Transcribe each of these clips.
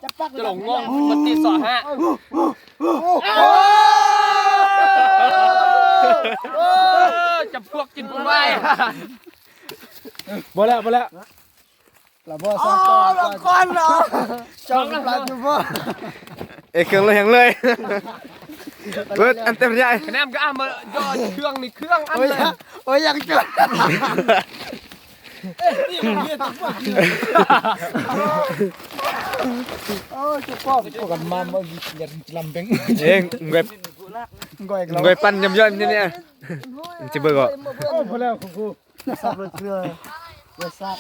ຈະປັກ ຈະຫຼົງງົງ ມັນຕິດຊອກຫາ ໂອ້ ໂອ້ ຈຳພວກກິນບໍ່ໄຫວ ບໍ່ແລ້ວ ບໍ່ແລ້ວ ລະບໍ່ ອໍ ສອງ ລະກ່ອນເນາະ ຈອງປາກຢູ່ບໍ່ ເອ ເຄື່ອງເລີຍ ເບິດອັນເຕັມໃຫຍ່ ຄະແນນກໍເອົາມາຢໍ້ເຄື່ອງນີ້ ເຄື່ອງອັນ ໂອ້ຍ ໂອ້ຍ ຍັງຈົນ ໂອ້ຍ ຈຸກອກ ພວກກັນມາບໍ່ຢາກລຳເປັງ ເອງ ງວຍ ງວຍ ງວຍປັນຍຳຍ້ອນນີ້ ມັນຊິເບິ່ງອອກ ໂອ້ ພໍແລ້ວ ຄູ ສັບເລີຍ ເລີຍສັບ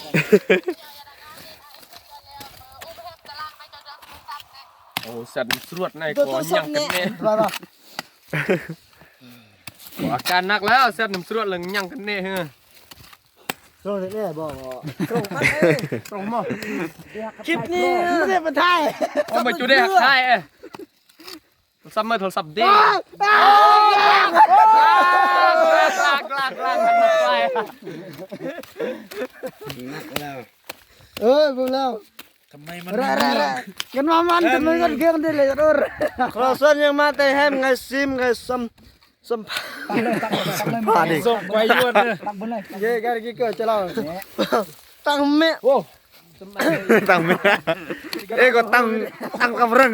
ໂອ້ ສັນສວດໃນ ໂຕ ໂຕ ຄອ ສັບ ຍັງກັນແນ່ ແນ່ ວ່າ ວ່າ ອາການໜັກແລ້ວ ແຊບນ້ຳສວດແລ້ວຍັງກັນແນ່ເຮີ ໂຕແນ່ບໍ່ ໂຕມາເອີຍ ໂຕມາ ຄລິບນີ້ບໍ່ໄດ້ມາຖ່າຍ ເອົາມາຈຸໄດ້ຖ່າຍເອີຍ ໂທລະສັບເມີ ໂທລະສັບເດ້ ລາກ ລາກ ລາກ ລາກ ເອີຍ ບໍ່ແລ້ວ ທຳໄມມັນ ແຣະ ແຣະ ແຣະ ກັນມາມັນ ເອີ ກັນເລື່ອງ ກັນເລື່ອງເດ້ເລີຍ ໂດດ ຂໍຊວນຍັງມາແຕ່ແຮມ ໄງຊິມ ໄງສຳ ສຳພາດ ສຳພາດອີກ ສົ່ງໄປຢວນເດີ ເຢ ການກິນເກີດຈະເລົ່າ ຕັງແມ່ ໂອ້ ຕັງແມ່ ເອ ກໍຕັງ ຕັງກັບເລື່ອງ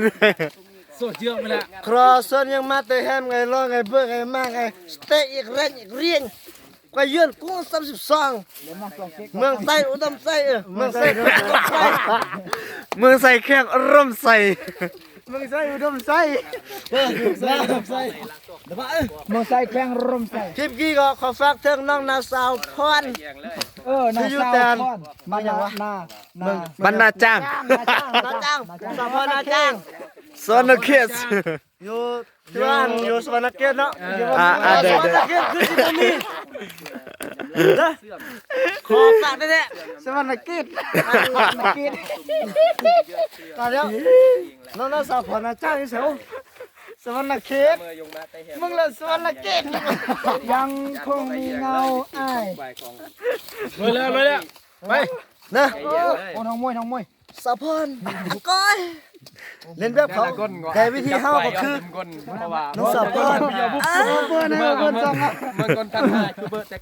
ໂຊດເຍອະໄປລະ ຂໍຊວນຍັງມາແຕ່ແຮມ ໄງລໍ ໄງເບີ ໄງມາ ໄງສະເຕກ ອີກແຣງ ອີກຣຽງ ກວາຍເຍືອນກຸງສາມສິບສອງ ເມືອງໄຊ ອຸດົມໄຊ ເອີ ເມືອງໄຊ ອຸດົມໄຊ ເມືອງໄຊ ແຂວງອຸດົມໄຊ ເມືອງໄຊ ອຸດົມໄຊ ເອີ ເມືອງໄຊ ອຸດົມໄຊ ເມືອງໄຊ ແຂວງອຸດົມໄຊ ຄລິບນີ້ກໍຂໍຝາກເຖິງນ້ອງນາງສາວພອນ ເອີ ນາງສາວພອນ ບ້ານຫຍັງວະ ນາ ນາ ບ້ານນາຈ້າງ ນາຈ້າງ ນາຈ້າງ ສາວພອນນາຈ້າງ ສະຫວັນນະເຂດ ຢູ່ ທີ່ວ່າຢູ່ສະຫວັນນະເຂດເນາະ ອ່າ ອ່າ ເດີ ສະຫວັນນະເຂດຄືຊິບໍ່ມີ ເດີ ຂໍຝາກແທ້ໆ ສະຫວັນນະເຂດ ສະຫວັນນະເຂດ ຕາຍແລ້ວ ນ້ອງສາວພອນນາຈ້າງຢູ່ໃສ ສະຫວັນນະເຂດ ມຶງລະສະຫວັນນະເຂດ ຍັງຄົງມີເງົາອ້າຍ ເລີຍແລ້ວ ເລີຍແລ້ວ ໄປ ນະ ໂອ້ ນ້ອງມວຍ ນ້ອງມວຍ ສາວພອນ ກ້ອຍ ເລນແບບເຂົາ ແຕ່ວິທີເຮົາກໍຄື ນ້ອງສາວພອນ ເອີ ເບິ່ງກ່ອນ ເບິ່ງກ່ອນ ທັງຫ້າຢູທູບເບີແຕ່